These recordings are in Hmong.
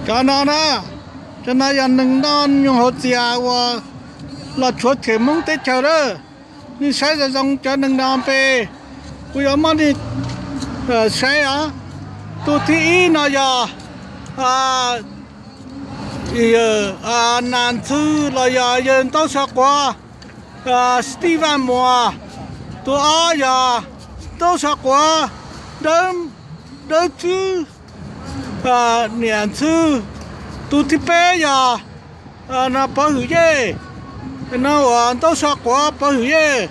Cov no na, cov no yog neeg noj nyoog hauv txias uas los rhuav tshem Hmoob teb chaws lawm. Nej saib zoo zoo cov neeg no npe, kuv yuav muab nej saib os. Tus thib ib no yog Nas Ntxhw los yog yawg Ntaub Sua Quav, Steve Vaj Muas. Tus ob yog Ntaub Sua Quav, Dawb, Dawb Tswb, Niam Ntxhw. Tus thib peb yog Pov Hwm Yej, no uas Ntaub Sua Quav Pov Hwm Yej.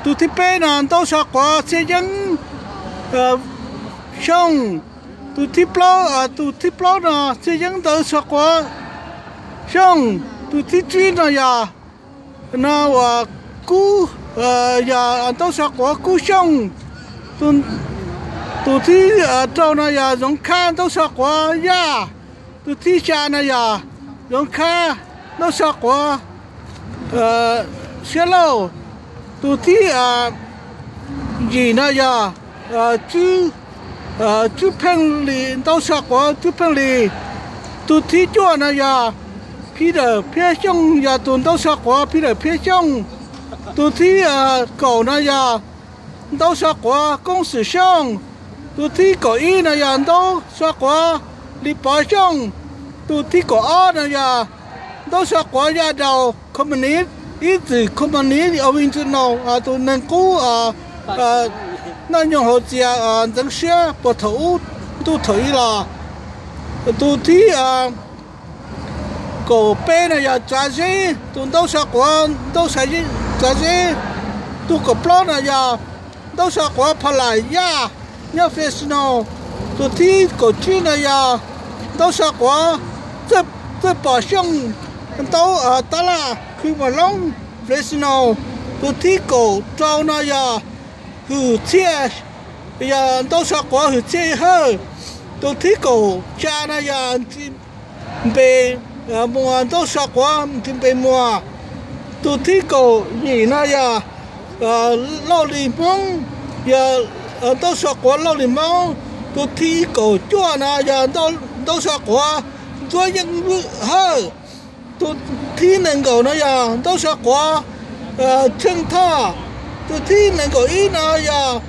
Tus thib peb no Ntaub Sua Quav Txhiaj Yeeb Xyooj. Tus thib plaub, tus thib plaub no Txhiaj Yeeb Ntaub Sua Quav Xyooj. Tus thib tsib no yog, no uas Kub, yog Ntaub Sua Quav Kub Xyooj. Tus thib rau no yog Zoov Khab Ntaub Sua Quav Yaj. Tus thib xya no yog Zoov Khab Ntaub Sua Quav Siab Lauj. Tus thib yim no yog Tswb, Tswb Pheej Lis Ntaub Sua Quav Tswb Pheej Lis. Tus thib cuaj no yog Phij Dawm Phiab Xyooj, yog tus Ntaub Sua Quav Phij Dawm Phiab Xyooj. Tus thib kaum no yog Ntaub Sua Quav Koob Xwm Xyooj. Tus thib kaum ib no yog Ntaub Sua Quav Lis Pov Xyooj. Tus thib kaum ob no yog Ntaub Sua Quav Yaj Daus Communist, ib txwm Communist original, tus neeg qub noj nyoog hauv txias ntxeev siab puag thaum ub ntuj thaum ub los. Tus thib kaum peb no yog Txav Zeb, tus Ntaub Sua Quav Ntaub Txav Zeb. Tus kaum plaub no yog Ntaub Sua Quav Pha Lais Yaj nyob Fresno. Tus thib kaum tsib no yog Ntaub Sua Quav Txawj Pom Xyooj, Ntaub Tab Laj Khw Vam Loob Fresno. Tus thib kaum rau no yog Hwm Txhiaj, yog Ntaub Sua Quav Hwm Txhiaj Hawj. Tus thib kaum xya no yog Ntxi Npe Muas, Ntaub Sua Quav Ntxi Npe Muas. Tus thib kaum yim no yog Lauj Lis Hmoob, yog Ntaub Sua Quav Lauj Lis Hmoob. Tus thib kaum cuaj no yog Ntaub Sua Quav Ntxuab Yeej Hawj. Tus thib nees nkaum no yog Ntaub Sua Quav Tsheej Thoj. Tus thib nees nkaum ib no yog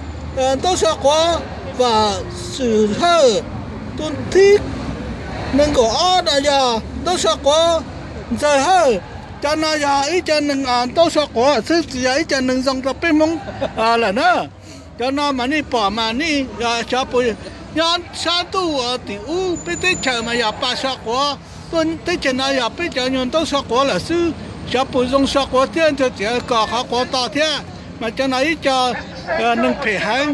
Ntaub Sua Quav Vam Xwm Hawj. Tus thib nees nkaum ob no yog Ntaub Sua Quav Ntxawg Hawj. Cov no yog ib co neeg Ntaub Sua Quav xwb, tsis yog ib co neeg zoo rau peb Hmoob lawm na. Cov no mas nej pom mas nej xyov puas, nyob sab ntuj tim ub peb teb chaws mas yog pa Sua Quav, tuaj teb chaws no yog peb cov nyuag Ntaub Sua Quav lawm xwb, xyov puas zoo Sua Quav thiab, ntshe tseem kom qhov quav to thiab. Mas cov no ib co neeg phem heev,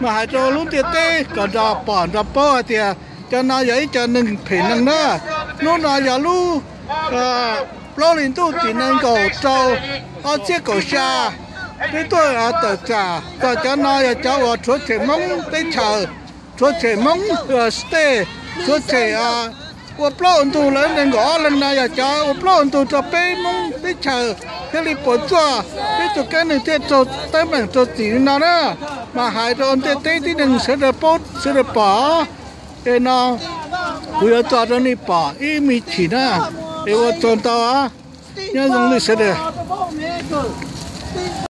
mas hais rau lub ntiaj teb kom nrog pom nrog paub hais tias cov no yog ib co neeg phem neeg na. Hnub no yog lub plaub hlis ntuj tim nees nkaum rau ob txhiab kaum xya, peb tuaj tawm tsam txog cov no yog cov uas rhuav tshem Hmoob teb chaws, rhuav tshem Hmoob state, rhuav tshem, ua plaub ua ntug. Lawv nees nkaum ob leeg no yog cov ua plaub ua ntug rau peb Hmoob teb chaws thiaj li puas tsuaj, peb tus kab neeg thiaj raug teeb meem raug txim li no na. Mas hais rau ntiaj teb tib neeg sawv daws paub sawv daws pom. Es no kuv yuav tso rau nej pom ib me chim na. Es ua tsaug ntau, nyob zoo nej sawv daws.